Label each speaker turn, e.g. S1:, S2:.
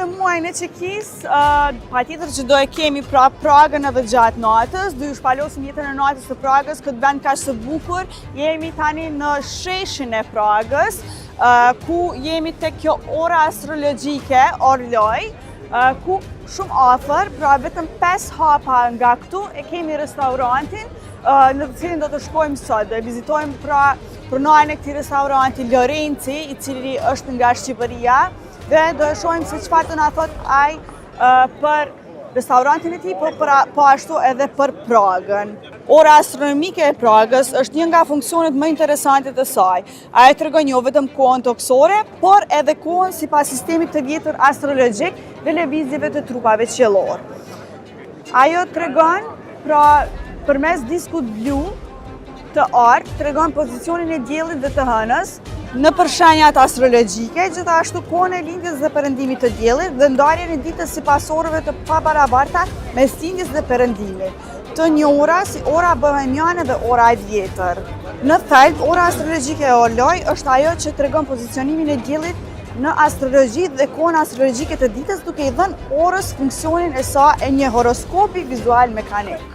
S1: në muajin e Çekisë, patjetër që do e kemi pra Pragën edhe gjatë natës, do ju shpalosim jetën e natës të Pragës, këtë vend kaq të bukur. Jemi tani në sheshin e Pragës, ku jemi te kjo ora astrologjike, Orloj, ku shumë afër, pra vetëm 5 hapa nga këtu e kemi restaurantin, në të cilin do të shkojmë sot. Do e vizitojmë pra pronarin e këtij restauranti, Lorenci, i cili është nga Shqipëria, dhe do e shohim se çfarë do na thotë ai për restaurantin e tij, po, për, po ashtu edhe për Pragën. Ora astronomike e Pragës është një nga funksionet më interesante të saj. Ajo tregon jo vetëm kohën tokësore, por edhe kohën sipas sistemit të vjetër astrologjik dhe lëvizjeve të trupave qiellor. Ajo tregon, pra, përmes diskut blu të artë, tregon pozicionin e diellit dhe të hënës nëpër shenjat astrologjike, gjithashtu kohën e lindjes dhe perëndimit të diellit dhe ndarjen e ditës sipas orëve të pabarabarta mes lindjes dhe perëndimit, të njohura si ora bohemiane dhe ora e vjetër. Në thelb, ora astrologjike e Orloj është ajo që tregon pozicionimin e diellit në astrologji dhe kohën astrologjike të ditës duke i dhënë orës funksionin e saj e një horoskopi vizual mekanik.